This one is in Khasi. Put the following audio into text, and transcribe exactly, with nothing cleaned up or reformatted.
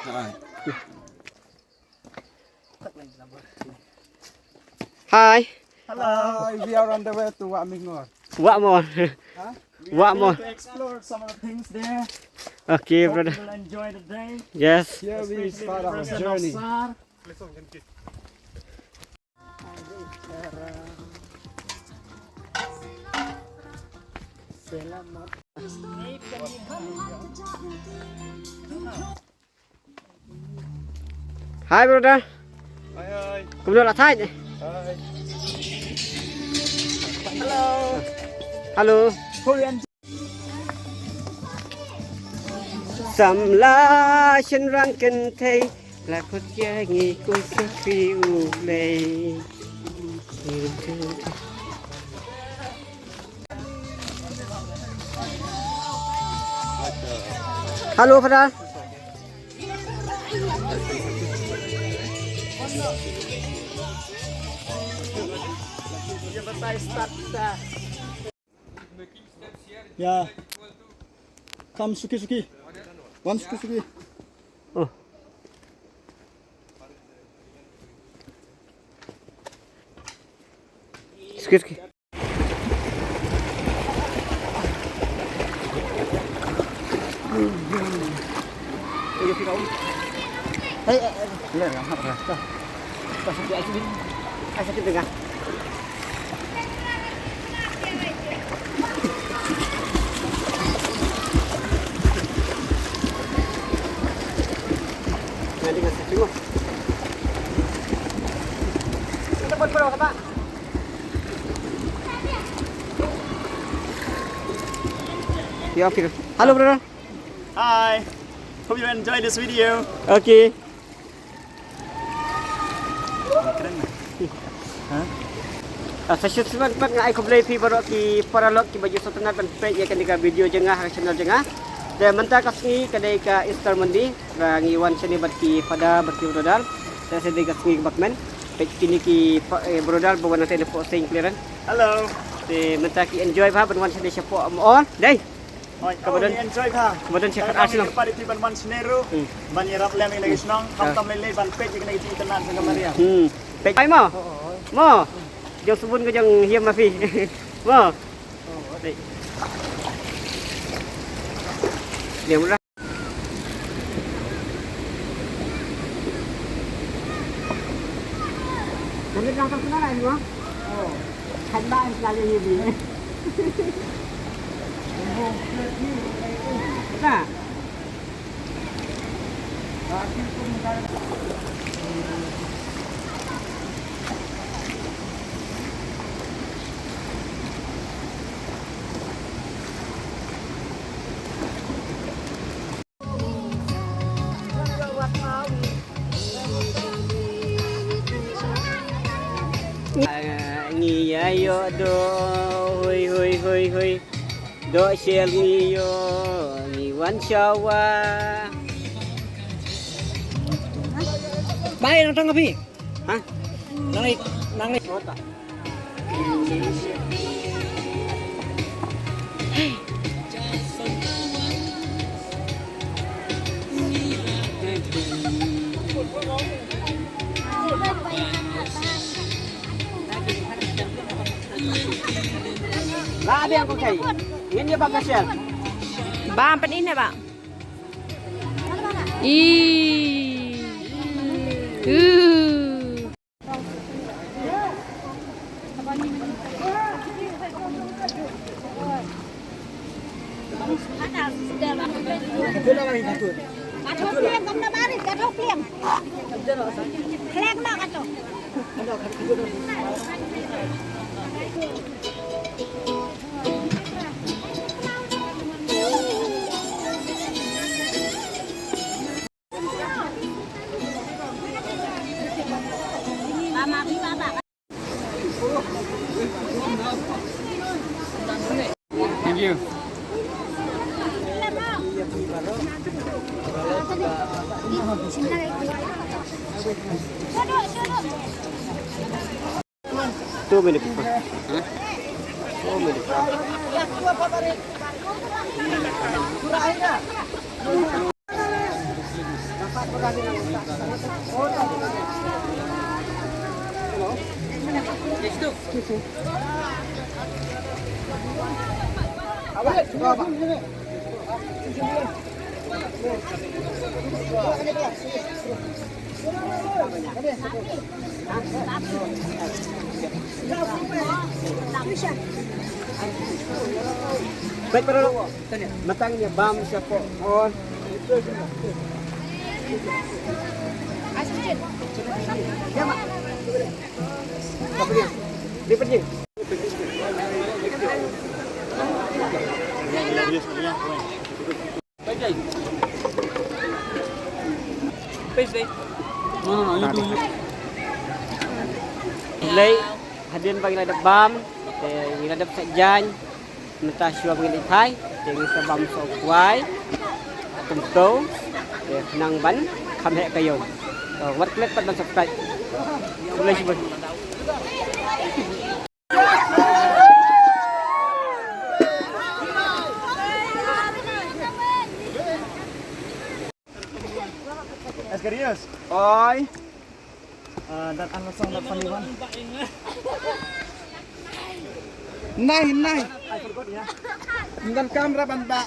Hi. Hi. Hello. Hi, we are on the way to Wah Mingor. Wah Mingor. Huh? We are Wah going Mingor. To explore some of the things there. Okay, hope brother. You will enjoy the day. Yes. Here we especially start the our presence of journey. Sar. Hi, brother. Hi, hi. Kumno la thai? Hi. Hello. Hello. Korean. Samla shynrang kynthei la khot ïa ngi khuslai U Blei. Hello, Father. Yeah. Come, Suki, Suki. One Suki, Suki. Oh. Suki, Suki. Hey, hey, hey. Ler, ler, ler. Dah. Dah sakit, sakit. Ah, sakit tengah. Nanti kasih tengok. Kita buat berapa, Pak? Ya, oke. Halo, brother. Hi. Hope you enjoy this video. Okay. Ah, sa shisien pat nga ai khublei phi baroh ki paralok kiba ju sngewtynnat ban peit ïa kane ka video jong nga ha ka channel jong nga. Te mynta ka sngi ka dei ka Easter Monday, ba ngi wan shane bad ki Father bad ki Brother. Te sa dei ka sngi kaba kmen. Peit kine ki pa-, eh, Brother ba wan nangta napoh Saint Clearance. Hello. Te mynta ki enjoy bha ban wan shane shapoh Mool. Dei. Hooid, ka ba don, enjoy bha. Ka ba don sha khatar shnong. Party ban wan shane ruh. Hmm. Ban ïarap lem ïa kane ka shnong. Khamtam lei lei ban peit ïa kane ka jingïatynnat jong ka Maria. Hmm. Peit ai mo. Mo. Jong Subun ka jong Hiam ma phi. Mo. Peit. Dia mula. Boleh berangkat ke mana ini, Bang? Oh. Handai sekali ini. Nah. Ngi ïa ïoh doh, hui, hui, hui, hui. Doh shel ngi ïoh, ngi wan shawa. Bai, nang tang api. Ha? Nang ni, nang ni. Ba biang ko kai. Ngin ïa ba ka shel. Ba pyn-i ne ba. Ih. Uh. Thank you. Two minutes pa. Huh? Two minutes pa. Two minutes. Baik, para lo. Matang niya bam siya po. On. Lipat niya. Blei, hadien ba ngi la dep bam, te ngi la dep sa jan, mynta shuwa ba ngi la phai, te ngi sa bam sa kwai, kumto, te nang ban kham heh ka ïew. To wat klet pat ban subscribe. Blei shibun. Oi. Ah, that ano song that funny one? Nai, nai. I forgot, yeah. Ngan kamera ban ba.